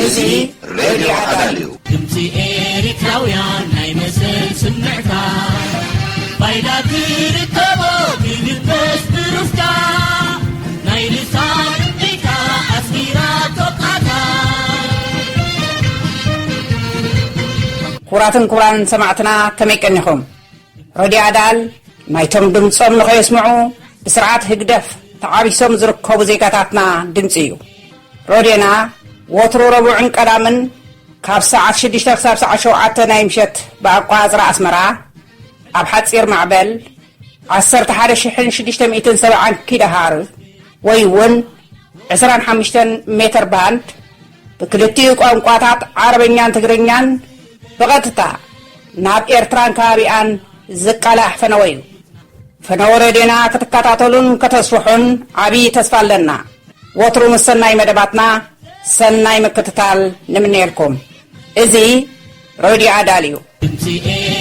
እዚ ሬድዮ ኣዳል እዩ። ድምፂ ኤሪትራውያን ናይ መሰል ስምዕታ፣ ባይዳ ትርከቦ ትግበስ ብሩፍታ፣ ናይ ልሳን እምቢታ ኣስሚራ ቶቃታ። ክቡራትን ክቡራንን ሰማዕትና፣ ከመይ ቀኒኹም? ሬድዮ ኣዳል ናይቶም ድምጾም ንኸየስምዑ ብስርዓት ህግደፍ ተዓቢሶም ዝርከቡ ዜጋታትና ድምጺ እዩ። ሬድዮና ወትሩ ረቡዕን ቀዳምን ካብ ሰዓት ሽዱሽተ ክሳብ ሰዓት ሸውዓተ ናይ ምሸት ብኣቋጽራ ኣስመራ፣ ኣብ ሓጺር ማዕበል ዓሰርተ ሓደ ሽሕን ሽዱሽተ ሚእትን ሰብዓን ኪሎ ሃርዝ ወይ እውን ዕስራን ሓሙሽተን ሜተር ባንድ ብክልቲኡ ቋንቋታት ዓረብኛን ትግርኛን ብቐጥታ ናብ ኤርትራን ከባቢኣን ዝቃላሕ ፈነወ እዩ። ፈነወ ሬድዮና ክትከታተሉን ከተስፍሑን ዓብዪ ተስፋ ኣለና። ወትሩ ምስ ሰናይ መደባትና ሰናይ ምክትታል ንምነየልኩም። እዚ ሬድዮ ኣዳል እዩ። ድምፂ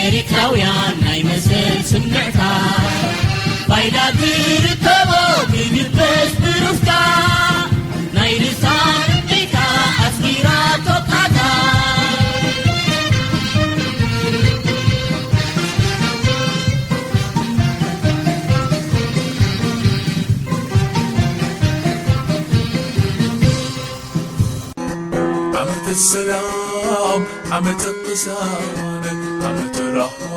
ኤሪትራውያን ናይ መሰል ስምዕታ፣ ባይዳ ትርከቦ ትግበስ ብሩፍታ፣ ናይ ልሳን እምቢታ ኣስሚራ ቶቃታ። ዓመተ ሰላም፣ ዓመተ ቅሳነት፣ ዓመተ ራህዋ፣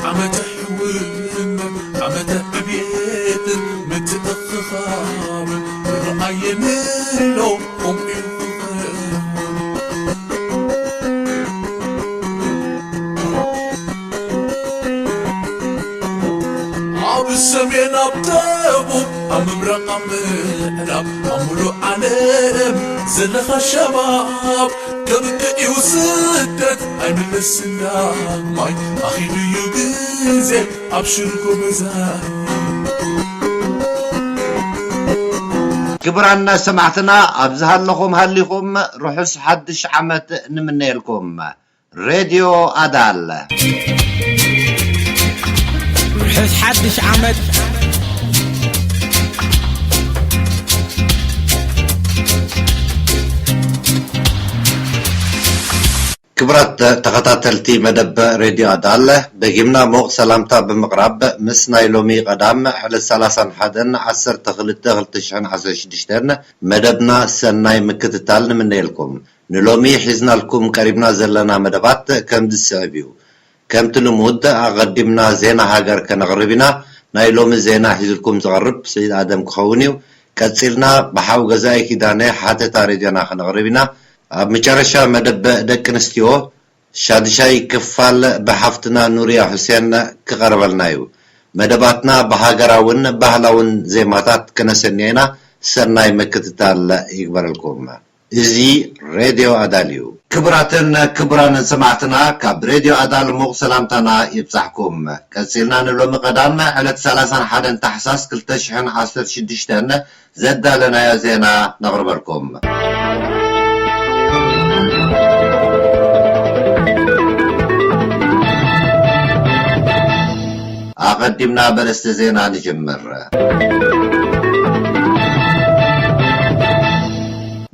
ዓመተ ሕውነት፣ ዓመተ ዕብየትን ምትእኽኻብን ርኣየንሎ ከምኡ እዩ ክኸውን። ኣብ ሰሜን፣ ኣብ ደቡብ፣ ኣብ ምብራቕ፣ ኣብ ምዕራብ፣ ኣብ ሙሉእ ዓለም ዘለኻ ሸባብ፣ ከብቅዕ እዩ ስደት ኣይምለስን ዳግማይ፣ ኣኺሉ እዩ ግዜ ኣብሽር ጎበዛይ። ክቡራን ሰማዕትና፣ ኣብ ዝሃለኹም ሃሊኹም ርሑስ ሓድሽ ዓመት ንምነየልኩም። ሬድዮ ኣዳል። ርሑስ ሓድሽ ዓመት። ክቡራት ተኸታተልቲ መደብ ሬድዮ ኣዳል፣ ደጊምና ምዉቕ ሰላምታ ብምቕራብ፣ ምስ ናይ ሎሚ ቀዳም ዕለት ሰላሳን ሓደን ዓሰርተ ክልተ ክልተ ሽሕን ዓሰርተ ሽዱሽተን መደብና ሰናይ ምክትታል ንምነየልኩም። ንሎሚ ሒዝናልኩም ቀሪብና ዘለና መደባት ከምዚ ዝስዕብ እዩ። ከምቲ ልሙድ ኣቐዲምና ዜና ሃገር ከነቕርብ ኢና። ናይ ሎሚ ዜና ሒዝልኩም ዝቐርብ ስዒድ ኣደም ክኸውን እዩ። ቀጺልና ብሓው ገዛኢ ኪዳነ ሓተታ ሬድዮና ከነቕርብ ኢና። ኣብ መጨረሻ መደብ ደቂ ኣንስትዮ ሻድሻይ ክፋል ብሓፍትና ኑርያ ሑሴን ክቐርበልና እዩ። መደባትና ብሃገራውን ባህላውን ዜማታት ክነሰንዮ ኢና። ሰናይ ምክትታል ይግበረልኩም። እዚ ሬድዮ ኣዳል እዩ። ክቡራትን ክቡራንን ሰማዕትና፣ ካብ ሬድዮ ኣዳል ሙቕ ሰላምታና ይብጻሕኩም። ቀጺልና ንሎሚ ቀዳም ዕለት ሰላሳን ሓደን ታሕሳስ ክልተ ሽሕን ዓሰርተ ሽዱሽተን ዘዳለናዮ ዜና ነቕርበልኩም። ኣቐዲምና በለስተ ዜና ንጅምር።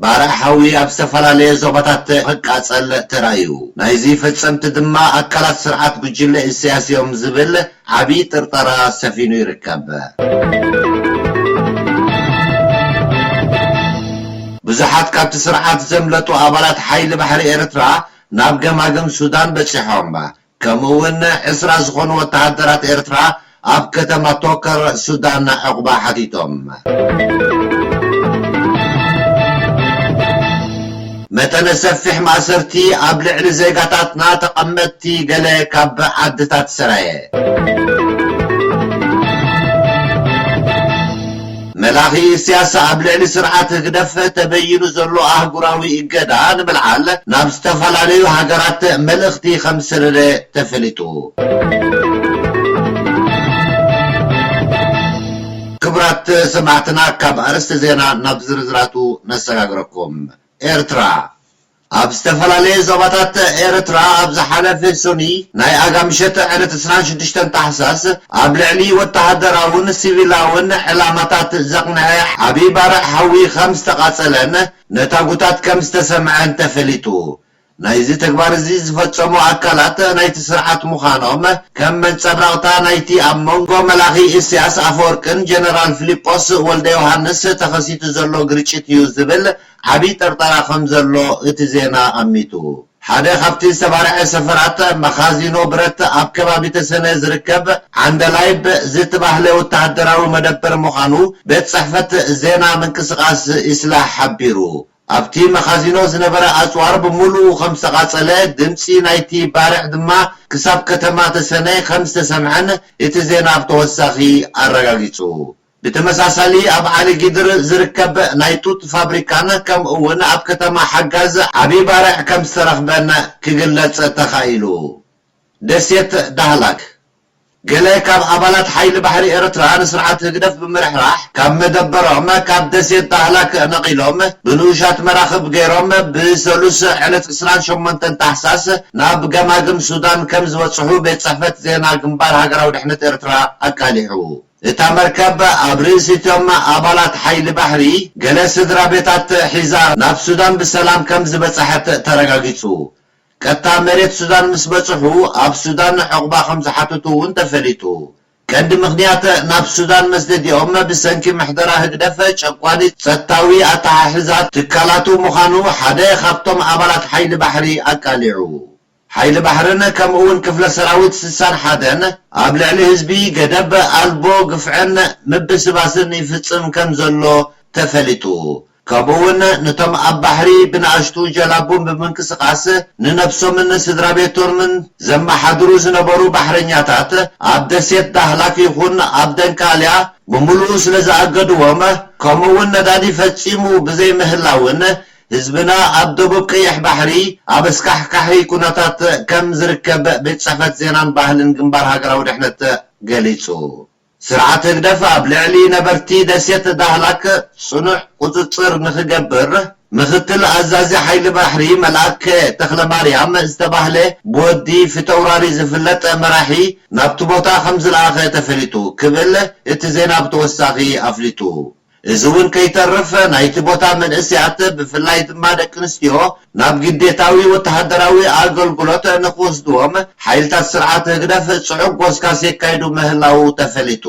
ባርዕ ሓዊ ኣብ ዝተፈላለየ ዞባታት ክቃጸል ተራእዩ። ናይዚ ፈጸምቲ ድማ ኣካላት ስርዓት ጉጅለ ኢሳያስ እዮም ዝብል ዓብዪ ጥርጠራ ሰፊኑ ይርከብ። ብዙሓት ካብቲ ስርዓት ዘምለጡ ኣባላት ሓይሊ ባሕሪ ኤርትራ ናብ ገማግም ሱዳን በጺሖም። ከምኡ እውን ዕስራ ዝኾኑ ወተሃደራት ኤርትራ ኣብ ከተማ ቶከር ሱዳን ዕቑባ ሓቲቶም። መጠነ ሰፊሕ ማእሰርቲ ኣብ ልዕሊ ዜጋታትና ተቐመጥቲ ገለ ካብ ዓድታት ሰራየ። መላኺ ኢሳያስ ኣብ ልዕሊ ስርዓት ህግደፍ ተበይኑ ዘሎ ኣህጉራዊ እገዳ ንምልዓል ናብ ዝተፈላለዩ ሃገራት መልእኽቲ ከም ዝሰደደ ተፈሊጡ። ክቡራት ሰማዕትና፣ ካብ ኣርእስቲ ዜና ናብ ዝርዝራቱ ነሰጋግረኩም። ኤርትራ ኣብ ዝተፈላለየ ዞባታት ኤርትራ ኣብ ዝሓለፈ ሰኑይ ናይ ኣጋምሸት ዕለት ዕስራን ሽዱሽተን ታሕሳስ ኣብ ልዕሊ ወተሃደራውን ሲቪላውን ዕላማታት ዘቕንዐ ዓብዪ ባርዕ ሓዊ ከም ዝተቓጸለን ነታጉታት ከም ዝተሰምዐን ተፈሊጡ። ናይዚ ተግባር እዚ ዝፈጸሙ ኣካላት ናይቲ ስርዓት ምዃኖም ከም መንጸብራቕታ ናይቲ ኣብ መንጎ መላኺ ኢሳያስ ኣፈወርቅን ጀነራል ፊሊጶስ ወልደ ዮሃንስ ተኸሲቱ ዘሎ ግርጭት እዩ ዝብል ዓብዪ ጠርጠራ ከም ዘሎ እቲ ዜና ኣሚቱ። ሓደ ካብቲ ዝተባርዐ ሰፈራት መኻዚኖ ብረት ኣብ ከባቢ ተሰነ ዝርከብ ዓንደላይብ ዝተባህለ ወተሃደራዊ መደበር ምዃኑ ቤት ጽሕፈት ዜና ምንቅስቓስ ኢስላሕ ሓቢሩ። ኣብቲ መኻዚኖ ዝነበረ ኣጽዋር ብምሉኡ ከም ዝተቓጸለ፣ ድምጺ ናይቲ ባርዕ ድማ ክሳብ ከተማ ተሰነ ከም ዝተሰምዐን እቲ ዜና ብተወሳኺ ኣረጋጊጹ። ብተመሳሳሊ ኣብ ዓሊ ጊድር ዝርከብ ናይ ጡጥ ፋብሪካን ከምኡ እውን ኣብ ከተማ ሓጋዝ ዓብዪ ባርዕ ከም ዝተረኽበን ክግለጽ ተኻኢሉ። ደሴት ዳህላክ። ገለ ካብ ኣባላት ሓይሊ ባሕሪ ኤርትራ ንስርዓት ህግደፍ ብምርሕራሕ ካብ መደበሮም ካብ ደሴት ዳህላክ ነቒሎም ብንኡሻት መራኽብ ገይሮም ብሰሉስ ዕለት ዕስራን ሸሞንተን ታሕሳስ ናብ ገማግም ሱዳን ከም ዝበጽሑ ቤት ጽሕፈት ዜና ግንባር ሃገራዊ ድሕነት ኤርትራ ኣቃሊሑ። እታ መርከብ ኣብ ርእሲቶም ኣባላት ሓይሊ ባሕሪ ገለ ስድራ ቤታት ሒዛ ናብ ሱዳን ብሰላም ከም ዝበጽሐት ተረጋጊጹ። ቀጥታ መሬት ሱዳን ምስ በጽሑ ኣብ ሱዳን ዕቑባ ከም ዝሓተቱ እውን ተፈሊጡ። ቀንዲ ምኽንያት ናብ ሱዳን መስደዲኦም ብሰንኪ ምሕደራ ህግደፍ ጨቋኒ ጸጥታዊ ኣተሓሕዛ ትካላቱ ምዃኑ ሓደ ካብቶም ኣባላት ሓይሊ ባሕሪ ኣቃሊዑ። ሓይሊ ባሕርን ከምኡ እውን ክፍለ ሰራዊት ስሳን ሓደን ኣብ ልዕሊ ህዝቢ ገደብ ኣልቦ ግፍዕን ምብስባስን ይፍጽም ከም ዘሎ ተፈሊጡ። ከምኡ እውን ነቶም ኣብ ባሕሪ ብንኣሽቱ ጀላቡን ብምንቅስቓስ ንነብሶምን ስድራ ቤቶምን ዘመሓድሩ ዝነበሩ ባሕረኛታት ኣብ ደሴት ዳህላክ ይኹን ኣብ ደንካልያ ብምሉኡ ስለ ዝኣገድዎም፣ ከምኡ እውን ነዳዲ ፈጺሙ ብዘይምህላውን ህዝብና ኣብ ደቡብ ቀይሕ ባሕሪ ኣብ ኣስካሕካሒ ኩነታት ከም ዝርከብ ቤት ጽሕፈት ዜናን ባህልን ግንባር ሃገራዊ ድሕነት ገሊጹ። ስርዓት ህግደፍ ኣብ ልዕሊ ነበርቲ ደሴት ዳህላክ ጽኑዕ ቁጽጽር ንኽገብር፣ ምኽትል ኣዛዚ ሓይሊ ባሕሪ መልኣከ ተኽለማርያም ዝተባህለ ብወዲ ፊተውራሪ ዝፍለጥ መራሒ ናብቲ ቦታ ከም ዝለኣኸ ተፈሊጡ ክብል እቲ ዜና ብተወሳኺ ኣፍሊጡ። እዚ እውን ከይተርፍ ናይቲ ቦታ መንእሰያት ብፍላይ ድማ ደቂ ኣንስትዮ ናብ ግዴታዊ ወተሃደራዊ ኣገልግሎት ንክወስድዎም ሓይልታት ስርዓት ህግደፍ ጽዑቕ ጎስጋስ የካይዱ ምህላዉ ተፈሊጡ።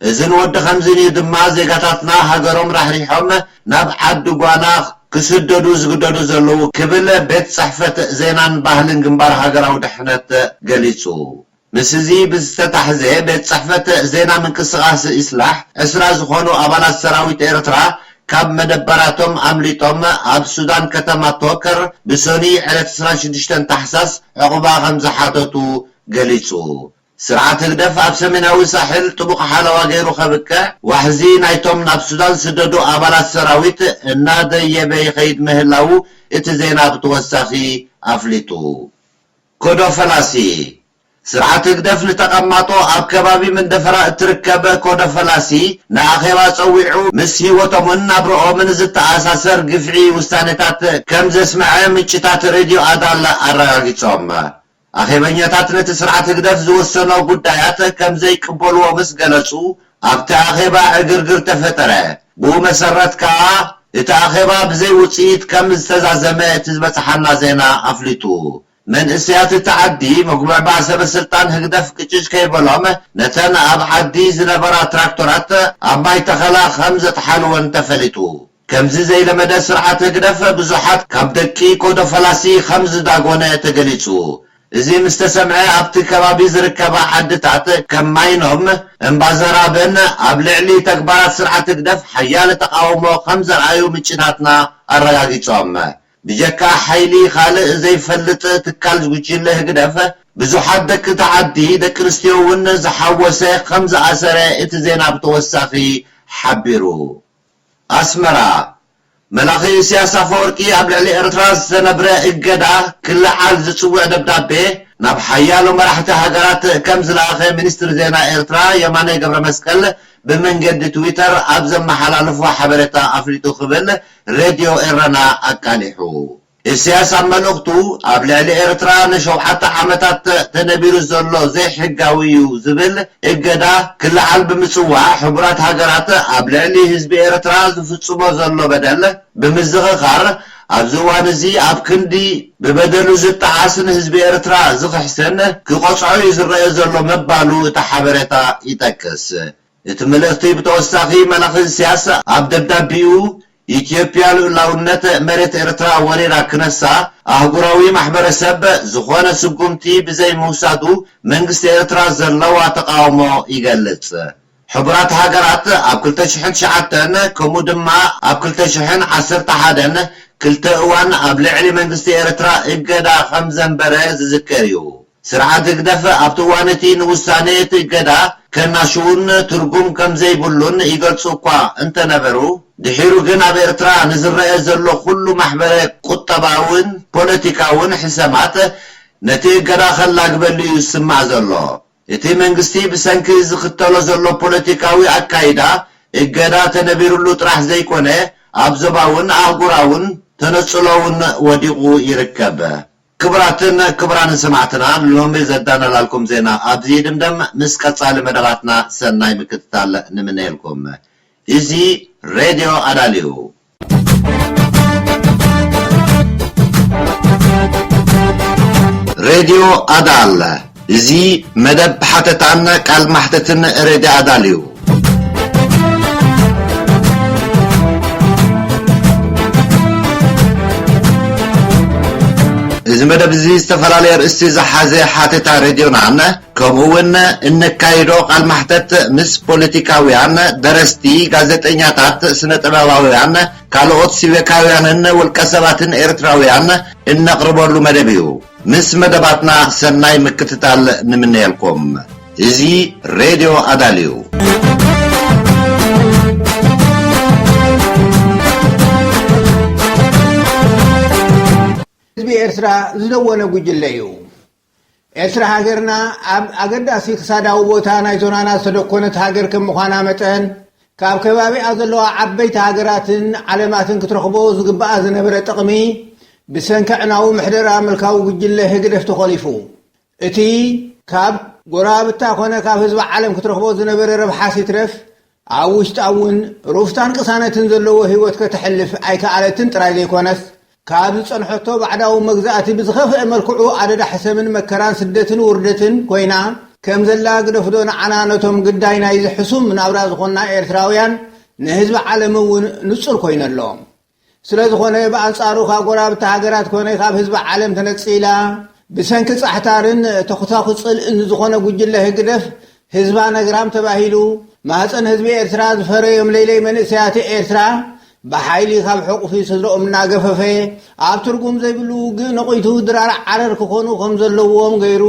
እዝን ወዲ ከምዝን እዩ ድማ ዜጋታትና ሃገሮም ራሕሪሖም ናብ ዓዲ ጓና ክስደዱ ዝግደዱ ዘለዉ ክብል ቤት ጽሕፈት ዜናን ባህልን ግንባር ሃገራዊ ድሕነት ገሊጹ። ምስ እዚ ብዝተታሕዘ ቤት ጽሕፈት ዜና ምንቅስቓስ ኢስላሕ ዕስራ ዝኾኑ ኣባላት ሰራዊት ኤርትራ ካብ መደበራቶም ኣምሊጦም ኣብ ሱዳን ከተማ ቶከር ብሰኑይ ዕለት ዕስራን ሽዱሽተን ታሕሳስ ዕቑባ ከም ዝሓተቱ ገሊጹ። ስርዓት ህግደፍ ኣብ ሰሜናዊ ሳሕል ጥቡቕ ሓለዋ ገይሩ ከብቅዕ ዋሕዚ ናይቶም ናብ ሱዳን ዝስደዱ ኣባላት ሰራዊት እናደየበ ይኸይድ ምህላዉ እቲ ዜና ብተወሳኺ ኣፍሊጡ። ኮዶ ፈላሲ። ስርዓት ህግደፍ ንተቐማጦ ኣብ ከባቢ መንደፈራ እትርከብ ኮዶ ፈላሲ ንኣኼባ ጸዊዑ ምስ ህይወቶምን ናብርኦምን ዝተኣሳሰር ግፍዒ ውሳኔታት ከም ዘስምዐ ምንጭታት ሬድዮ ኣዳል ኣረጋጊጾም። ኣኼበኛታት ነቲ ስርዓት ህግደፍ ዝወሰኖ ጉዳያት ከም ዘይቅበልዎ ምስ ገለጹ ኣብቲ ኣኼባ ዕግርግር ተፈጠረ። ብኡ መሰረት ከኣ እቲ ኣኼባ ብዘይ ውጽኢት ከም ዝተዛዘመ እቲ ዝበጽሓና ዜና ኣፍሊጡ። መንእሰያት እቲ ዓዲ መጉብዕባዕ ሰበ ስልጣን ህግደፍ ቅጭጭ ከይበሎም ነተን ኣብ ዓዲ ዝነበራ ትራክቶራት ኣብ ማይ ተኸላ ከም ዘጥሓልወን ተፈሊጡ። ከምዚ ዘይለመደ ስርዓት ህግደፍ ብዙሓት ካብ ደቂ ኮዶ ፈላሲ ከም ዝዳጎነ ተገሊጹ። እዚ ምስ ተሰምዐ ኣብቲ ከባቢ ዝርከባ ዓድታት ከም ማይኖም እምባዘራብን ኣብ ልዕሊ ተግባራት ስርዓት ህግደፍ ሓያለ ተቓውሞ ከም ዘርኣዩ ምንጭታትና ኣረጋጊጾም። ብጀካ ሓይሊ ካልእ ዘይፈልጥ ትካል ጉጅለ ህግደፍ ብዙሓት ደቂ እቲ ዓዲ ደቂ ኣንስትዮ እውን ዝሓወሰ ከም ዝኣሰረ እቲ ዜና ብተወሳኺ ሓቢሩ። ኣስመራ። መላኺ ኢሳያስ ኣፈወርቂ ኣብ ልዕሊ ኤርትራ ዝተነብረ እገዳ ክለዓል ዝጽውዕ ደብዳቤ ናብ ሓያሎ መራሕቲ ሃገራት ከም ዝለኣኸ ሚኒስትሪ ዜና ኤርትራ የማነ ገብረ መስቀል ብመንገዲ ትዊተር ኣብ ዘመሓላለፎ ሓበሬታ ኣፍሊጡ ክብል ሬድዮ ኤረና ኣቃሊሑ። ኢሳያስ ኣብ መልእኽቱ፣ ኣብ ልዕሊ ኤርትራ ንሸውዓተ ዓመታት ተነቢሩ ዘሎ ዘይሕጋዊ እዩ ዝብል እገዳ ክለዓል ብምጽዋዕ፣ ሕቡራት ሃገራት ኣብ ልዕሊ ህዝቢ ኤርትራ ዝፍጽሞ ዘሎ በደል ብምዝኽኻር፣ ኣብዚ እዋን እዚ ኣብ ክንዲ ብበደሉ ዝጠዓስ ንህዝቢ ኤርትራ ዝኽሕስን ክቐጽዖ እዩ ዝረአ ዘሎ ምባሉ እቲ ሓበሬታ ይጠቅስ። እቲ መልእኽቲ ብተወሳኺ፣ መልኣኽ ኢሳያስ ኣብ ደብዳቤኡ፣ ኢትዮጵያ ልኡላውነት መሬት ኤርትራ ወሪራ ክነሳ፣ ኣህጉራዊ ማሕበረሰብ ዝኾነ ስጉምቲ ብዘይ ምውሳዱ መንግስቲ ኤርትራ ዘለዋ ተቃውሞ ይገልጽ። ሕቡራት ሃገራት ኣብ ክልተ ሽሕን ትሽዓተን ከምኡ ድማ ኣብ ክልተ ሽሕን ዓሰርተ ሓደን ክልተ እዋን ኣብ ልዕሊ መንግስቲ ኤርትራ እገዳ ከም ዘንበረ ዝዝከር እዩ። ስርዓት ህግደፍ ኣብቲ እዋን እቲ ንውሳኔ እቲ እገዳ ከናሽውን ትርጉም ከም ዘይብሉን ይገልጹ እኳ እንተነበሩ፣ ድሒሩ ግን ኣብ ኤርትራ ንዝረአ ዘሎ ኩሉ ማሕበረ ቁጠባውን ፖለቲካውን ሕሰማት ነቲ እገዳ ከላግበሉ እዩ ዝስማዕ ዘሎ። እቲ መንግስቲ ብሰንኪ ዝኽተሎ ዘሎ ፖለቲካዊ ኣካይዳ እገዳ ተነቢሩሉ ጥራሕ ዘይኮነ፣ ኣብ ዞባውን ኣህጉራውን ተነጽሎውን ወዲቑ ይርከብ። ክቡራትን ክቡራንን ሰማዕትና፣ ሎሚ ዘዳናላልኩም ዜና ኣብዚ ይድምደም። ምስ ቀጻሊ መደባትና ሰናይ ምክትታል ንምነየልኩም። እዚ ሬድዮ ኣዳል እዩ። ሬድዮ ኣዳል፣ እዚ መደብ ሓተታን ቃል ማሕተትን ሬድዮ ኣዳል እዩ። እዚ መደብ እዚ ዝተፈላለየ ኣርእስቲ ዝሓዘ ሓተታ ሬድዮናን፣ ከምኡ እውን እነካይዶ ቃል ማሕተት ምስ ፖለቲካውያን፣ ደረስቲ፣ ጋዜጠኛታት፣ ስነ ጥበባውያን፣ ካልኦት ሲቪካውያንን ውልቀ ሰባትን ኤርትራውያን እነቕርበሉ መደብ እዩ። ምስ መደባትና ሰናይ ምክትታል ንምነየልኩም። እዚ ሬድዮ ኣዳል እዩ። ህዝቢ ኤርትራ ዝደወነ ጉጅለ እዩ። ኤርትራ ሃገርና ኣብ ኣገዳሲ ክሳዳዊ ቦታ ናይ ዞናና ዝተደኮነት ሃገር ከም ምዃና መጠን፣ ካብ ከባቢኣ ዘለዋ ዓበይቲ ሃገራትን ዓለማትን ክትረኽቦ ዝግብኣ ዝነበረ ጥቕሚ ብሰንኪ ዕናዊ ምሕደራ ምልካዊ ጉጅለ ህግደፍ ተኾሊፉ። እቲ ካብ ጎረባብታ ኮነ ካብ ህዝቢ ዓለም ክትረኽቦ ዝነበረ ረብሓስ ይትረፍ፣ ኣብ ውሽጣ እውን ሩፍታን ቅሳነትን ዘለዎ ህይወት ከተሕልፍ ኣይከኣለትን ጥራይ ዘይኮነስ፣ ካብ ዝጸንሐቶ ባዕዳዊ መግዛእቲ ብዝኸፍአ መልክዑ ኣደዳ ሕሰምን መከራን፣ ስደትን ውርደትን ኮይና ከም ዘላ ግደፍዶ፣ ንዓና ነቶም ግዳይ ናይዚ ሕሱም ናብራ ዝኾንና ኤርትራውያን ንህዝቢ ዓለም እውን ንጹር ኮይነሎም። ስለ ዝኾነ፣ ብኣንጻሩ ካብ ጎረባብቲ ሃገራት ኮነ ካብ ህዝቢ ዓለም ተነጺላ፣ ብሰንኪ ጻሕታርን ተኹታኹ ጽልእን ዝኾነ ጉጅለ ህግደፍ ህዝባ ነግራም ተባሂሉ፣ ማህጸን ህዝቢ ኤርትራ ዝፈረዮም ለይለይ መንእሰያት ኤርትራ ብሓይሊ ካብ ሕቑፊ ስድረኦም እናገፈፈ፣ ኣብ ትርጉም ዘይብሉ ውግእ ነቒቱ ድራር ዓረር ክኾኑ ከም ዘለዎም ገይሩ፣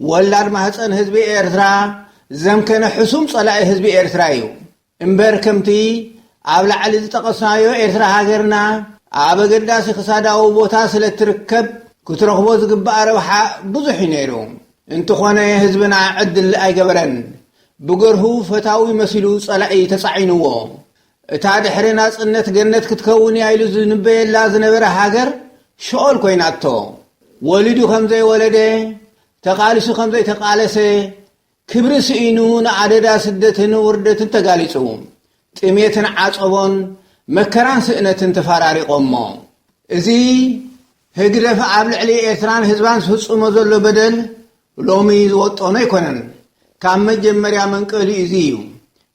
ወላድ ማህጸን ህዝቢ ኤርትራ ዘምከነ ሕሱም ጸላኢ ህዝቢ ኤርትራ እዩ። እምበር ከምቲ ኣብ ላዕሊ ዝጠቐስናዮ ኤርትራ ሃገርና ኣብ ኣገዳሲ ክሳዳዊ ቦታ ስለ እትርከብ ክትረኽቦ ዝግባእ ረብሓ ብዙሕ እዩ ነይሩ። እንተኾነ ህዝብና ዕድል ኣይገበረን። ብገርሁ ፈታዊ መሲሉ ጸላኢ ተጻዒንዎ። እታ ድሕሪ ናጽነት ገነት ክትከውን እያ ኢሉ ዝንበየላ ዝነበረ ሃገር ሸኦል ኮይናቶ። ወሊዱ ከም ዘይወለደ፣ ተቓሊሱ ከም ዘይተቓለሰ፣ ክብሪ ስኢኑ ንኣደዳ ስደትን ውርደትን ተጋሊጹ። ጥሜትን ዓጸቦን መከራን ስእነትን ተፈራሪቖሞ። እዚ ህግደፍ ኣብ ልዕሊ ኤርትራን ህዝባን ዝፍጽሞ ዘሎ በደል ሎሚ ዝወጠኖ ኣይኮነን። ካብ መጀመርያ መንቀሊኡ እዚ እዩ።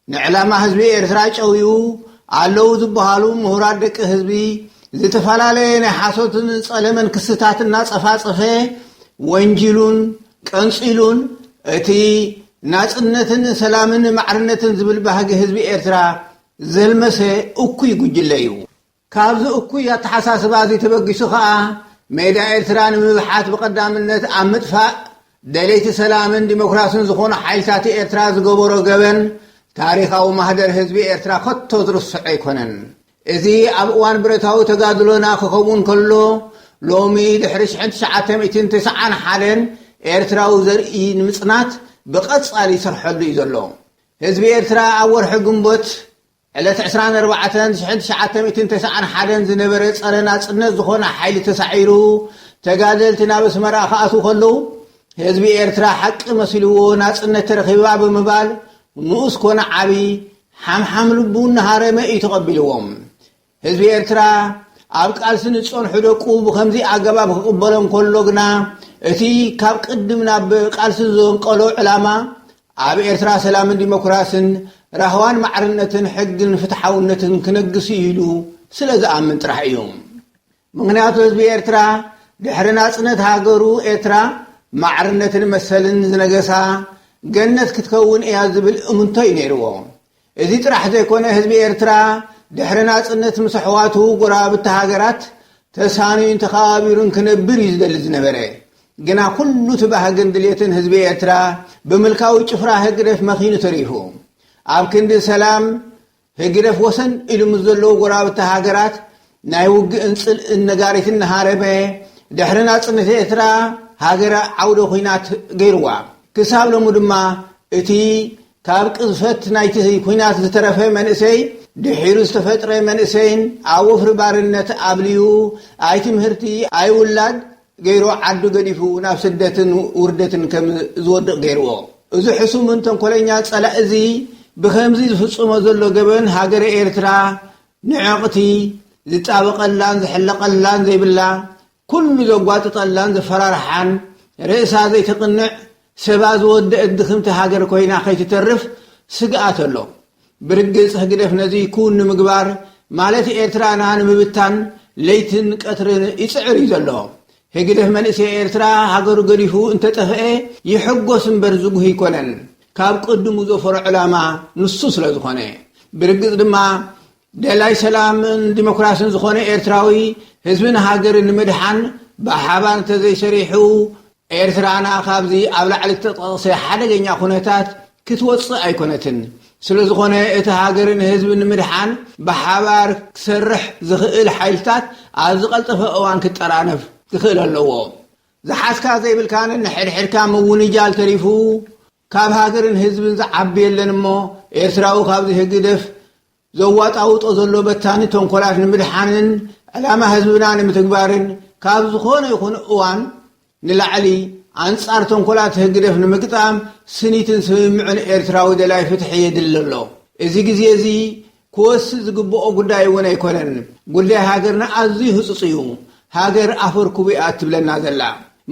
ንዕላማ ህዝቢ ኤርትራ ጨውዩ ኣለዉ ዝበሃሉ ምሁራት ደቂ ህዝቢ ዝተፈላለየ ናይ ሓሶትን ጸለመን ክስታት እናጸፋጸፈ ወንጂሉን ቀንጺሉን፣ እቲ ናጽነትን ሰላምን ማዕርነትን ዝብል ባህጊ ህዝቢ ኤርትራ ዘልመሰ እኩይ ጉጅለ እዩ። ካብዚ እኩይ ኣተሓሳስባ እዚ ተበጊሱ ኸኣ፣ ሜዳ ኤርትራ ንምብሓት ብቐዳምነት ኣብ ምጥፋእ ደለይቲ ሰላምን ዲሞክራስን ዝኾኑ ሓይልታት ኤርትራ ዝገበሮ ገበን፣ ታሪኻዊ ማህደር ህዝቢ ኤርትራ ከቶ ዝርስዖ ኣይኮነን። እዚ ኣብ እዋን ብረታዊ ተጋድሎና ክኸውን ከሎ፣ ሎሚ ድሕሪ ሽሕን ትሽዓተ ሚእትን ተስዓን ሓደን ኤርትራዊ ዘርኢ ንምጽናት ብቐጻሊ ይሰርሐሉ እዩ ዘሎ። ህዝቢ ኤርትራ ኣብ ወርሒ ግንቦት ዕለት ዕስራን ኣርባዕተን ሽሕን ትሽዓተ ሚእትን ተስዓን ሓደን ዝነበረ ጸረ ናጽነት ዝኾነ ሓይሊ ተሳዒሩ፣ ተጋደልቲ ናብ ኣስመራ ክኣትዉ ከለዉ፣ ህዝቢ ኤርትራ ሓቂ መሲልዎ ናጽነት ተረኺባ ብምባል፣ ንኡስ ኮነ ዓቢ፣ ሓምሓም ልቡ እናሃረመ እዩ ተቐቢልዎም። ህዝቢ ኤርትራ ኣብ ቃልሲ ንጸንሑ ደቁ ብኸምዚ ኣገባብ ክቕበሎም ከሎ ግና፣ እቲ ካብ ቅድም ናብ ቃልሲ ዘንቀሎ ዕላማ፣ ኣብ ኤርትራ ሰላምን ዲሞክራስን ራህዋን ማዕርነትን ሕግን ፍትሓውነትን ክነግስ እዩ ኢሉ ስለ ዝኣምን ጥራሕ እዩ። ምኽንያቱ ህዝቢ ኤርትራ ድሕሪ ናጽነት ሃገሩ ኤርትራ ማዕርነትን መሰልን ዝነገሳ ገነት ክትከውን እያ ዝብል እምንቶ እዩ ነይርዎ። እዚ ጥራሕ ዘይኮነ ህዝቢ ኤርትራ ድሕሪ ናጽነት ምስ ኣሕዋቱ ጎረባብቲ ሃገራት ተሳንዩን ተኸባቢሩን ክነብር እዩ ዝደሊ ዝነበረ። ግና ኩሉ እቲ ባህግን ድልየትን ህዝቢ ኤርትራ ብምልካዊ ጭፍራ ህግደፍ መኺኑ ተሪፉ። ኣብ ክንዲ ሰላም ህግደፍ ወሰን ኢሉ ምስ ዘለዉ ጎረባብቲ ሃገራት ናይ ውግእን ጽልእን ነጋሪት እናሃረመ፣ ድሕሪ ናጽነት ኤርትራ ሃገር ዓውደ ኲናት ገይርዋ። ክሳብ ሎሚ ድማ እቲ ካብ ቅዝፈት ናይቲ ኲናት ዝተረፈ መንእሰይ፣ ድሒሩ ዝተፈጥረ መንእሰይን ኣብ ወፍሪ ባርነት ኣብልዩ፣ ኣይ ትምህርቲ ኣይ ውላድ ገይሩ ዓዱ ገዲፉ ናብ ስደትን ውርደትን ከም ዝወድቕ ገይርዎ። እዚ ሕሱምን ተንኮለኛ ጸላኢ እዚ ብኸምዚ ዝፍጽሞ ዘሎ ገበን ሃገረ ኤርትራ ንዕቕቲ፣ ዝጣበቐላን ዝሕለቐላን ዘይብላ፣ ኩሉ ዘጓጥጠላን ዘፈራርሓን፣ ርእሳ ዘይተቕንዕ፣ ሰባ ዝወደአት ድኽምቲ ሃገር ኮይና ከይትተርፍ ስግኣት ኣሎ። ብርግጽ ህግደፍ ነዚ ክውን ንምግባር፣ ማለት ኤርትራና ንምብታን ለይትን ቀትርን ይጽዕር እዩ ዘሎ። ህግደፍ መንእሰይ ኤርትራ ሃገሩ ገዲፉ እንተጠፍአ ይሕጎስ እምበር ዝጉህ ኣይኮነን። ካብ ቅድሙ ዘፈሮ ዕላማ ንሱ ስለ ዝኾነ። ብርግጽ ድማ ደላይ ሰላምን ዲሞክራስን ዝኾነ ኤርትራዊ ህዝብን ሃገርን ንምድሓን ብሓባር እንተዘይሰሪሑ ኤርትራና ካብዚ ኣብ ላዕሊ እተጠቕሰ ሓደገኛ ኩነታት ክትወጽእ ኣይኮነትን። ስለ ዝኾነ እቲ ሃገርን ህዝብን ንምድሓን ብሓባር ክሰርሕ ዝኽእል ሓይልታት ኣብ ዝቐልጠፈ እዋን ክጠራነፍ ክኽእል ኣለዎ። ዝሓዝካ ዘይብልካን ንሕድሕድካ ምውንጃል ተሪፉ ካብ ሃገርን ህዝብን ዝዓቢ የለን እሞ ኤርትራዊ ካብዚ ህግደፍ ዘዋጣውጦ ዘሎ በታኒ ተንኮላት ንምድሓንን ዕላማ ህዝብና ንምትግባርን ካብ ዝኾነ ይኹን እዋን ንላዕሊ ኣንጻር ተንኮላት ህግደፍ ንምግጣም ስኒትን ስምምዕን ኤርትራዊ ደላይ ፍትሒ የድሊ ኣሎ። እዚ ግዜ እዚ ክወስድ ዝግብኦ ጉዳይ እውን ኣይኮነን። ጉዳይ ሃገርና ኣዝዩ ህጹጽ እዩ። ሃገር ኣፈርኩቡ እያ እትብለና ዘላ።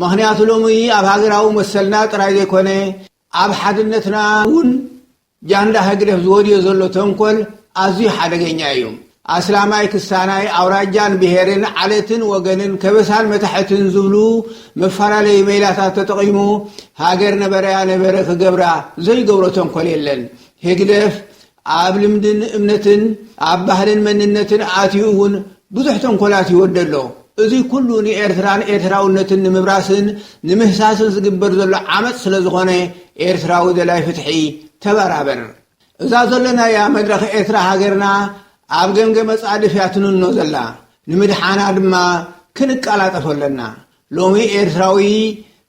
ምኽንያቱ ሎሚ ኣብ ሃገራዊ መሰልና ጥራይ ዘይኮነ ኣብ ሓድነትና እውን ጃንዳ ህግደፍ ዝወድዮ ዘሎ ተንኮል ኣዝዩ ሓደገኛ እዩ። ኣስላማይ ክስታናይ፣ ኣውራጃን ብሄርን፣ ዓለትን ወገንን፣ ከበሳን መታሕትን ዝብሉ መፈላለዪ ሜላታት ተጠቒሙ ሃገር ነበረያ ነበረ ክገብራ ዘይገብሮ ተንኮል የለን። ህግደፍ ኣብ ልምድን እምነትን ኣብ ባህልን መንነትን ኣትዩ እውን ብዙሕ ተንኮላት ይወደ ኣሎ። እዚ ኩሉ ንኤርትራን ኤርትራውነትን ንምብራስን ንምህሳስን ዝግበር ዘሎ ዓመጽ ስለ ዝኾነ ኤርትራዊ ደላይ ፍትሒ ተበራበር። እዛ ዘለናያ መድረኽ ኤርትራ ሃገርና ኣብ ገምገመ ጻድፍ እያ ትንኖ ዘላ። ንምድሓና ድማ ክንቀላጠፎ ኣለና። ሎሚ ኤርትራዊ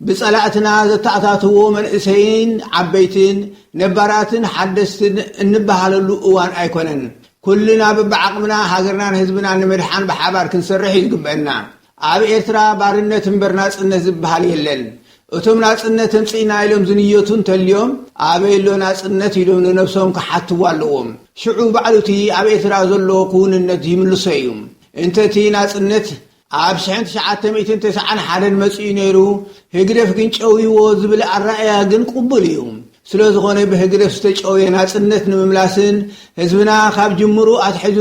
ብጸላእትና ዘተኣታትዎ መንእሰይን ዓበይትን ነባራትን ሓደስትን እንበሃለሉ እዋን ኣይኮነን። ኩልና በብዓቕምና ሃገርናን ህዝብናን ንምድሓን ብሓባር ክንሰርሕ እዩ ዝግበአና። ኣብ ኤርትራ ባርነት እምበር ናጽነት ዝበሃል የለን። እቶም ናጽነት ኣምጺእና ኢሎም ዝንየቱ እንተልዮም፣ ኣበይ ኣሎ ናጽነት ኢሎም ንነብሶም ክሓትዋ ኣለዎም። ሽዑ ባዕሉ እቲ ኣብ ኤርትራ ዘሎ ክውንነት ይምልሶ እዩ። እንተ እቲ ናጽነት ኣብ ሽሕን ትሽዓተ ሚእትን ተስዓን ሓደን መጺኡ ነይሩ፣ ህግደፍ ግን ጨውይዎ ዝብል ኣረኣእያ ግን ቅቡል እዩ። ስለ ዝኾነ ብህግደፍ ዝተጨውየ ናጽነት ንምምላስን ህዝብና ካብ ጅምሩ ኣትሒዙ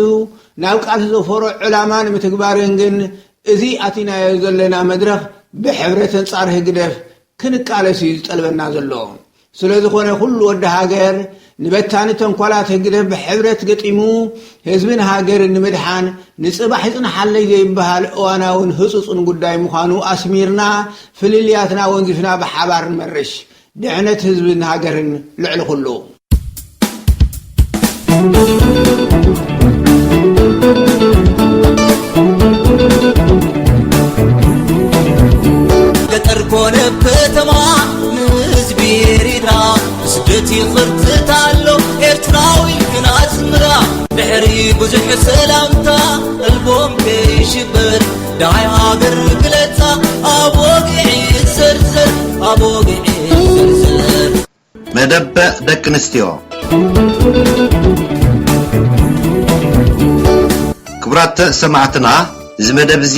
ናብ ቃልሲ ዘፈሮ ዕላማ ንምትግባርን ግን እዚ ኣቲናዮ ዘለና መድረኽ ብሕብረት ኣንጻር ህግደፍ ክንቃለስ እዩ ዝጠልበና ዘሎ። ስለ ዝኾነ ኩሉ ወዲ ሃገር ንበታኒ ተንኮላት ህግደፍ ብሕብረት ገጢሙ ህዝብን ሃገርን ንምድሓን ንጽባሕ ይጽንሓለይ ዘይበሃል እዋናውን ህጹጽን ጉዳይ ምዃኑ ኣስሚርና ፍልልያትና ወንዚፍና ብሓባር ንመርሽ። ድሕነት ህዝብን ሃገርን ልዕሊ ኩሉ። ገጠር ኮነ ከተማ ንህዝቢ ኤሪትራ ብስደት ይኽርትት ኣሎ ኤርትራዊ ግን ኣስምራ። ዳይ ሃገር ግለጻ ኣብ ወግዒ ዝዝርዝር፣ ኣብ ወግዒ ዝዝርዝር። መደብ ደቂ ኣንስትዮ። ክቡራት ሰማዕትና፣ እዚ መደብ እዚ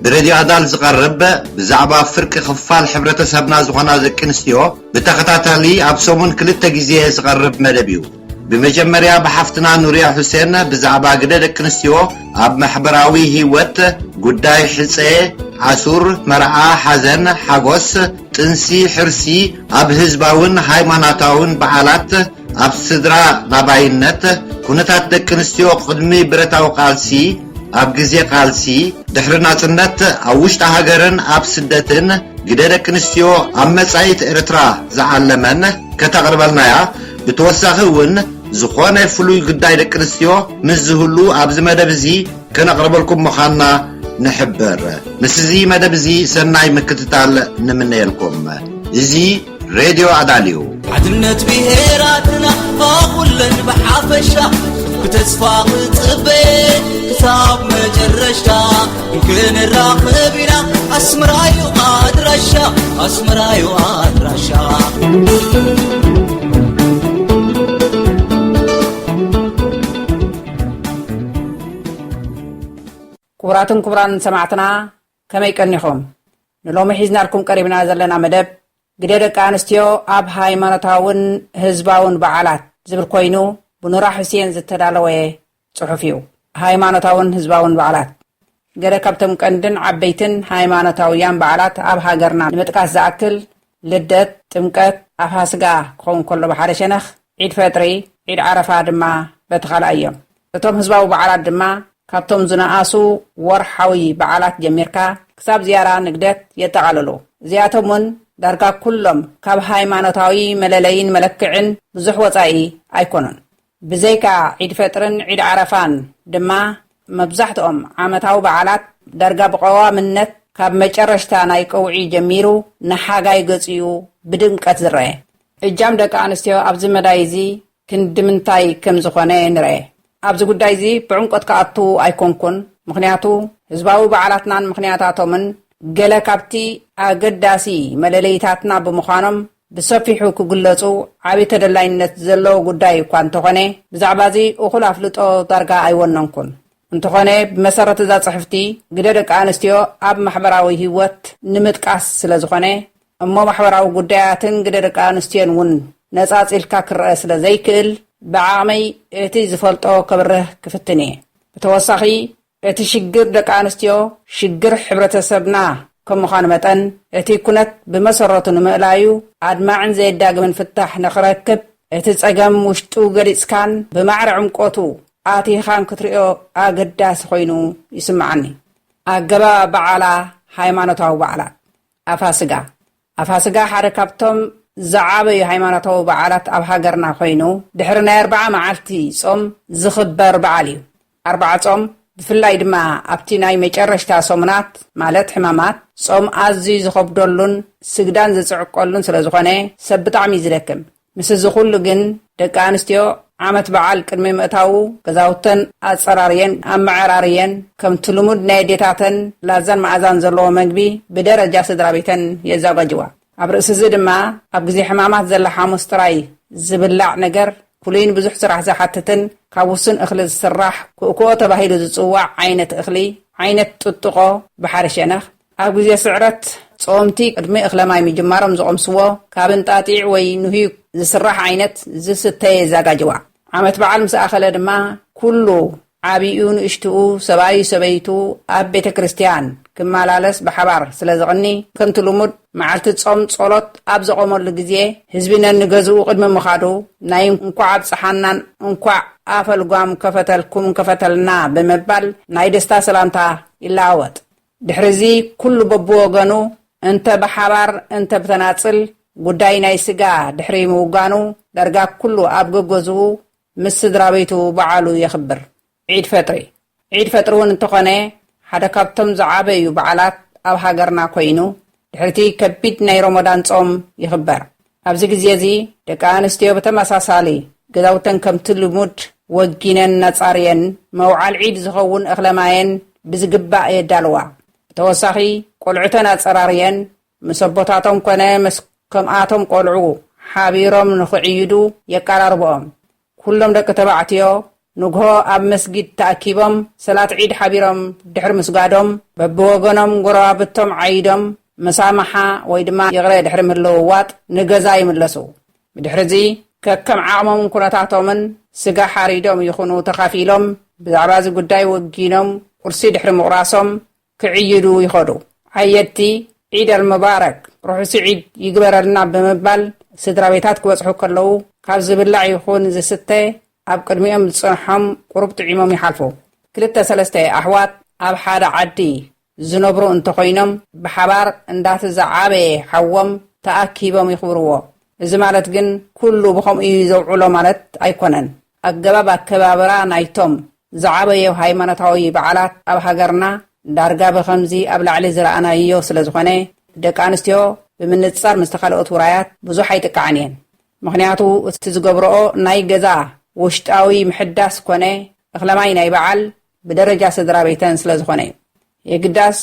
ብሬድዮ ኣዳል ዝቐርብ፣ ብዛዕባ ፍርቂ ክፋል ሕብረተሰብና ዝኾና ደቂ ኣንስትዮ ብተኸታታሊ ኣብ ሰሙን ክልተ ግዜ ዝቐርብ መደብ እዩ። ብመጀመርያ ብሓፍትና ኑርያ ሑሴን ብዛዕባ ግደ ደቂ ኣንስትዮ ኣብ ማሕበራዊ ህይወት፣ ጉዳይ ሕጸ፣ ኣሱር፣ መርዓ፣ ሓዘን፣ ሓጎስ፣ ጥንሲ፣ ሕርሲ፣ ኣብ ህዝባውን ሃይማኖታውን በዓላት፣ ኣብ ስድራ ላባይነት፣ ኩነታት ደቂ ኣንስትዮ ቅድሚ ብረታዊ ቃልሲ፣ ኣብ ግዜ ቃልሲ፣ ድሕሪ ናጽነት፣ ኣብ ውሽጢ ሃገርን ኣብ ስደትን፣ ግደ ደቂ ኣንስትዮ ኣብ መጻኢት ኤርትራ ዝዓለመን ከተቕርበልናያ። ብተወሳኺ እውን ዝኾነ ፍሉይ ጉዳይ ደቂ ኣንስትዮ ምስ ዝህሉ ኣብዚ መደብ እዚ ከነቕርበልኩም ምዃንና ንሕብር። ምስዚ መደብ እዚ ሰናይ ምክትታል ንምነየልኩም። እዚ ሬድዮ ኣዳልዩ። ሓድነት ብሄራትና ፋኹለን ብሓፈሻ ብተስፋ ክጽበ ክሳብ መጨረሻ ክንራኸብ ኢና። ኣስመራዩ ኣድራሻ፣ ኣስመራዩ ኣድራሻ። ክቡራትን ክቡራን ሰማዕትና፣ ከመይ ቀኒኹም? ንሎሚ ሒዝናልኩም ቀሪብና ዘለና መደብ፣ ግደ ደቂ ኣንስትዮ ኣብ ሃይማኖታውን ህዝባውን በዓላት ዝብል ኮይኑ፣ ብኑራ ሑሴን ዝተዳለወ ጽሑፍ እዩ። ሃይማኖታውን ህዝባውን በዓላት። ገለ ካብቶም ቀንድን ዓበይትን ሃይማኖታውያን በዓላት ኣብ ሃገርና ንምጥቃስ ዝኣክል፣ ልደት፣ ጥምቀት፣ ኣፋስጋ ክኸውን ከሎ ብሓደ ሸነኽ፣ ዒድ ፈጥሪ፣ ዒድ ዓረፋ ድማ በቲ ካልኣይ እዮም። እቶም ህዝባዊ በዓላት ድማ ካብቶም ዝነኣሱ ወርሓዊ በዓላት ጀሚርካ ክሳብ ዝያራ ንግደት የጠቓልሉ። እዚኣቶም እውን ዳርጋ ኩሎም ካብ ሃይማኖታዊ መለለይን መለክዕን ብዙሕ ወጻኢ ኣይኮኑን። ብዘይካ ዒድ ፈጥርን ዒድ ዓረፋን ድማ መብዛሕትኦም ዓመታዊ በዓላት ዳርጋ ብቐዋምነት ካብ መጨረሽታ ናይ ቀውዒ ጀሚሩ ንሓጋይ ገጽ እዩ ብድምቀት ዝረአ። እጃም ደቂ ኣንስትዮ ኣብዚ መዳይ እዚ ክንዲ ምንታይ ከም ዝኾነ ንርአ። ኣብዚ ጉዳይ እዚ ብዕምቆት ክኣቱ ኣይኮንኩን፣ ምኽንያቱ ህዝባዊ በዓላትናን ምኽንያታቶምን ገለ ካብቲ ኣገዳሲ መለለይታትና ብምዃኖም ብሰፊሑ ክግለጹ ዓቢ ተደላይነት ዘለዎ ጉዳይ እኳ እንተኾነ፣ ብዛዕባ እዚ እኹል ኣፍልጦ ዳርጋ ኣይወነንኩን። እንተኾነ፣ ብመሰረት እዛ ጽሕፍቲ፣ ግደ ደቂ ኣንስትዮ ኣብ ማሕበራዊ ህይወት ንምጥቃስ ስለ ዝኾነ፣ እሞ ማሕበራዊ ጉዳያትን ግደ ደቂ ኣንስትዮን እውን ነጻጺልካ ክረአ ስለ ዘይክእል፣ ብዓቕመይ እቲ ዝፈልጦ ከብርህ ክፍትን እየ። ብተወሳኺ፣ እቲ ሽግር ደቂ ኣንስትዮ ሽግር ሕብረተሰብና ከም ምዃኑ መጠን፣ እቲ ኩነት ብመሰረቱ ንምእላዩ ኣድማዕን ዘየዳግምን ፍታሕ ንኽረክብ፣ እቲ ጸገም ውሽጡ ገሊጽካን ብማዕረ ዕምቆቱ ኣቲኻን ክትርእዮ ኣገዳሲ ኮይኑ ይስምዓኒ። ኣገባብ በዓላ፣ ሃይማኖታዊ በዓላት። ኣፋስጋ። ኣፋስጋ ሓደ ካብቶም ዝዓበዩ ሃይማኖታዊ በዓላት ኣብ ሃገርና ኮይኑ፣ ድሕሪ ናይ ኣርብዓ መዓልቲ ጾም ዝኽበር በዓል እዩ። ኣርብዓ ጾም፣ ብፍላይ ድማ ኣብቲ ናይ መጨረሽታ ሰሙናት፣ ማለት ሕማማት፣ ጾም ኣዝዩ ዝኸብደሉን ስግዳን ዝጽዕቀሉን ስለ ዝኾነ፣ ሰብ ብጣዕሚ እዩ ዝደክም። ምስ እዚ ኩሉ ግን፣ ደቂ ኣንስትዮ ዓመት በዓል ቅድሚ ምእታዉ፣ ገዛውተን ኣጸራርየን ኣመዓራርየን፣ ከምቲ ልሙድ ናይ ኣዴታተን ላዛን መኣዛን ዘለዎ መግቢ ብደረጃ ስድራ ቤተን የዘጋጅዋ። ኣብ ርእሲ እዚ ድማ፣ ኣብ ግዜ ሕማማት ዘላ ሓሙስ ጥራይ ዝብላዕ ነገር፣ ፍሉይን ብዙሕ ስራሕ ዝሓትትን፣ ካብ ውሱን እኽሊ ዝስራሕ፣ ኩእኩኦ ተባሂሉ ዝጽዋዕ ዓይነት እኽሊ፣ ዓይነት ጥጥቖ ብሓደ ሸነኽ፣ ኣብ ግዜ ስዕረት ጾምቲ ቅድሚ እኽለ ማይ ምጅማሮም ዝቐምስዎ፣ ካብ እንጣጢዕ ወይ ንህዩ ዝስራሕ ዓይነት ዝስተ የዘጋጅዋ። ዓመት በዓል ምስ ኣኸለ ድማ፣ ኩሉ ዓቢኡ ንእሽትኡ፣ ሰብኣዩ ሰበይቱ ኣብ ቤተ ክርስቲያን ክመላለስ ብሓባር ስለ ዝቕኒ፣ ከምቲ ልሙድ መዓልቲ ጾም ጸሎት ኣብ ዘቖመሉ ግዜ፣ ህዝቢ ነንገዝኡ ቅድሚ ምኻዱ፣ ናይ እንኳዕ ኣብጽሓናን እንኳዕ ኣፈ ልጓም ከፈተልኩም ከፈተልና ብምባል ናይ ደስታ ሰላምታ ይለዋወጥ። ድሕሪ እዚ ኩሉ በብወገኑ እንተ ብሓባር እንተ ብተናጽል ጉዳይ ናይ ስጋ ድሕሪ ምውጋኑ ዳርጋ ኩሉ ኣብ ገገዝኡ ምስ ስድራ ቤቱ በዓሉ የኽብር። ዒድ ፈጥሪ። ዒድ ፈጥሪ እውን እንተኾነ ሓደ ካብቶም ዝዓበዩ በዓላት ኣብ ሃገርና ኮይኑ ድሕሪቲ ከቢድ ናይ ሮሞዳን ጾም ይኽበር። ኣብዚ ግዜ እዚ ደቂ ኣንስትዮ ብተመሳሳሊ ገዛውተን ከምቲ ልሙድ ወጊነን ነጻርየን መውዓል ዒድ ዝኸውን እኽለ ማየን ብዝግባእ የዳልዋ። ብተወሳኺ፣ ቆልዑተን ኣጸራርየን ምስ ኣቦታቶም ኮነ ምስ ከምኣቶም ቆልዑ ሓቢሮም ንኽዕይዱ የቀራርብኦም። ኩሎም ደቂ ተባዕትዮ ንግሆ ኣብ መስጊድ ተኣኪቦም ሰላት ዒድ ሓቢሮም ድሕሪ ምስጋዶም፣ በብወገኖም ጎረባብቶም ዓይዶም መሳማሓ ወይ ድማ ይቕረ ድሕሪ ምልውዋጥ ንገዛ ይምለሱ። ብድሕርዚ ከከም ዓቕሞምን ኩነታቶምን ስጋ ሓሪዶም ይኹኑ ተኻፊሎም ብዛዕባ እዚ ጉዳይ ወጊኖም ቁርሲ ድሕሪ ምቑራሶም ክዕይዱ ይኸዱ። ዓየድቲ ዒድ ኣልሙባረክ ርሑስ ዒድ ይግበረልና ብምባል ስድራ ቤታት ክበጽሑ ከለዉ ካብ ዝብላዕ ይኹን ዝስተ ኣብ ቅድሚኦም ዝጸንሖም ቁሩብ ጥዒሞም ይሓልፉ። ክልተ ሰለስተ ኣሕዋት ኣብ ሓደ ዓዲ ዝነብሩ እንተኾይኖም ብሓባር እንዳቲ ዝዓበየ ሓዎም ተኣኪቦም ይኽብርዎ። እዚ ማለት ግን ኩሉ ብኸምኡ እዩ ዘውዕሎ ማለት ኣይኮነን። ኣገባብ ኣከባብራ ናይቶም ዝዓበየ ሃይማኖታዊ በዓላት ኣብ ሃገርና ዳርጋ ብኸምዚ ኣብ ላዕሊ ዝረኣናዮ ስለ ዝኾነ፣ ደቂ ኣንስትዮ ብምንጻር ምስቲ ካልኦት ውራያት ብዙሕ ኣይጥቃዕን እየን። ምኽንያቱ እቲ ዝገብረኦ ናይ ገዛ ውሽጣዊ ምሕዳስ ኮነ እኽለማይ ናይ በዓል ብደረጃ ስድራ ቤተን ስለ ዝኾነ እዩ። የግዳስ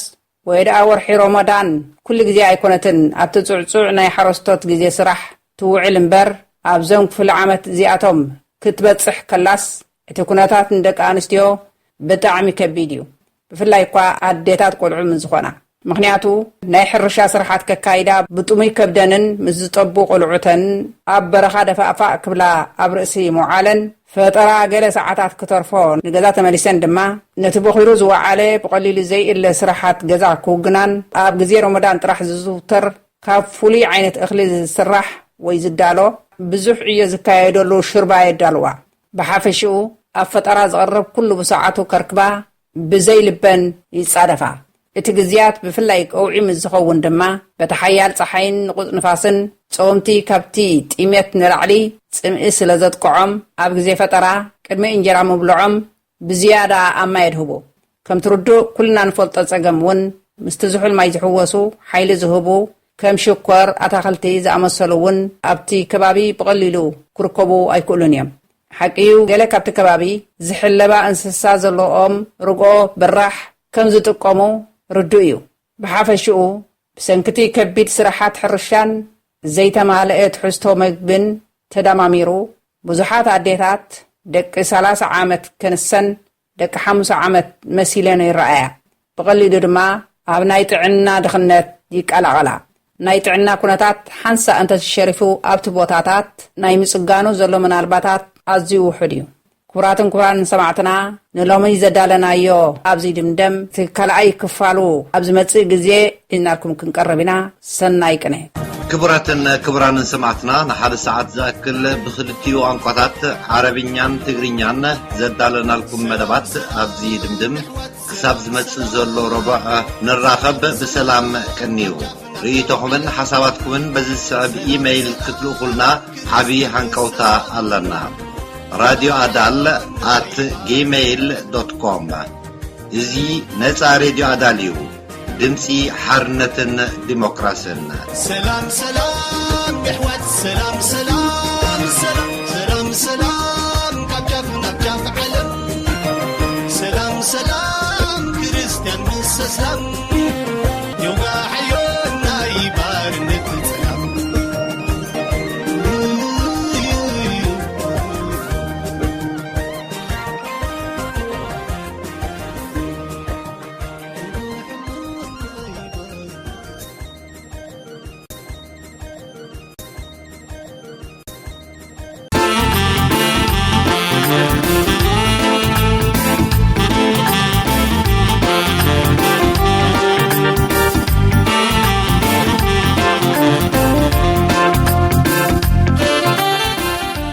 ወይ ደኣ ወርሒ ሮሞዳን ኩሉ ግዜ ኣይኮነትን ኣብቲ ጽዕጹዕ ናይ ሓረስቶት ግዜ ስራሕ ትውዕል እምበር፣ ኣብዞም ክፍለ ዓመት እዚኣቶም ክትበጽሕ ከላስ፣ እቲ ኩነታት ንደቂ ኣንስትዮ ብጣዕሚ ከቢድ እዩ። ብፍላይ እኳ ኣዴታት ቆልዑ ምስ ዝኾና። ምኽንያቱ ናይ ሕርሻ ስራሓት ከካይዳ ብጥሙይ ከብደንን ምስ ዝጠቡ ቆልዑተን ኣብ በረኻ ደፋእፋእ ክብላ ኣብ ርእሲ ምውዓለን ፈጠራ ገለ ሰዓታት ክተርፎ ንገዛ ተመሊሰን ድማ ነቲ ቦኺሩ ዝወዓለ ብቐሊሉ ዘይእለ ስራሓት ገዛ ክውግናን ኣብ ግዜ ሮሞዳን ጥራሕ ዝዝውተር ካብ ፍሉይ ዓይነት እኽሊ ዝስራሕ ወይ ዝዳሎ ብዙሕ ዕዮ ዝካየደሉ ሽርባ የዳልዋ። ብሓፈሽኡ ኣብ ፈጠራ ዝቐርብ ኩሉ ብሰዓቱ ከርክባ ብዘይ ልበን ይጻደፋ። እቲ ግዝያት ብፍላይ ቀውዒ ምስ ዝኸውን ድማ በቲ ሓያል ጸሓይን ንቑጽ ንፋስን ጸወምቲ ካብቲ ጢሜት ንላዕሊ ጽምኢ ስለ ዘጥቅዖም ኣብ ግዜ ፈጠራ ቅድሚ እንጀራ ምብልዖም ብዝያዳ ኣብ ማይ የድህቡ። ከምቲ ርዱእ ኩልና ንፈልጦ ጸገም እውን ምስቲ ዝሑል ማይ ዝሕወሱ ሓይሊ ዝህቡ ከም ሽኮር፣ ኣታኽልቲ ዝኣመሰሉ እውን ኣብቲ ከባቢ ብቐሊሉ ክርከቡ ኣይክእሉን እዮም። ሓቂ እዩ፣ ገለ ካብቲ ከባቢ ዝሕለባ እንስሳ ዘለዎም ርግኦ፣ ብራሕ ከም ዝጥቀሙ ርዱእ እዩ። ብሓፈሽኡ ብሰንክቲ ከቢድ ስራሓት ሕርሻን ዘይተማልአ ትሕዝቶ መግብን ተደማሚሩ ብዙሓት ኣዴታት ደቂ ሰላሳ ዓመት ከንሰን ደቂ ሓሙሳ ዓመት መሲለን ይረኣያ። ብቐሊሉ ድማ ኣብ ናይ ጥዕና ድኽነት ይቀላቐላ። ናይ ጥዕና ኩነታት ሓንሳእ እንተተሸሪፉ ኣብቲ ቦታታት ናይ ምጽጋኑ ዘሎ ምናልባታት ኣዝዩ ውሑድ እዩ። ክቡራትን ክቡራን ሰማዕትና ንሎሚ ዘዳለናዮ ኣብዚ ድምደም። እቲ ካልኣይ ክፋሉ ኣብ ዝመጽእ ግዜ ሒዝናልኩም ክንቀርብ ኢና። ሰናይ ቅነ። ክቡራትን ክቡራንን ሰማዕትና ንሓደ ሰዓት ዝኣክል ብክልቲኡ ቋንቋታት ዓረብኛን ትግርኛን ዘዳለናልኩም መደባት ኣብዚ ድምድም። ክሳብ ዝመጽእ ዘሎ ረቡዕ ንራኸብ። ብሰላም ቅንዩ። ርእይቶኹምን ሓሳባትኩምን በዚ ዝስዕብ ኢመይል ክትልእኹልና ዓቢ ሃንቀውታ ኣለና። ራድዮ ኣዳል ኣት ጂሜይል ዶት ኮም። እዚ ነጻ ሬድዮ ኣዳል እዩ። ድምጺ ሓርነትን ዲሞክራስን። ሰላም ሰላም የሕዋት፣ ሰላም ሰላም ሰላም፣ ሰላም ሰላም ካብ ጫፍ ናብ ጫፍ ዓለም፣ ሰላም ሰላም ክርስትያን ምስ እስላም፣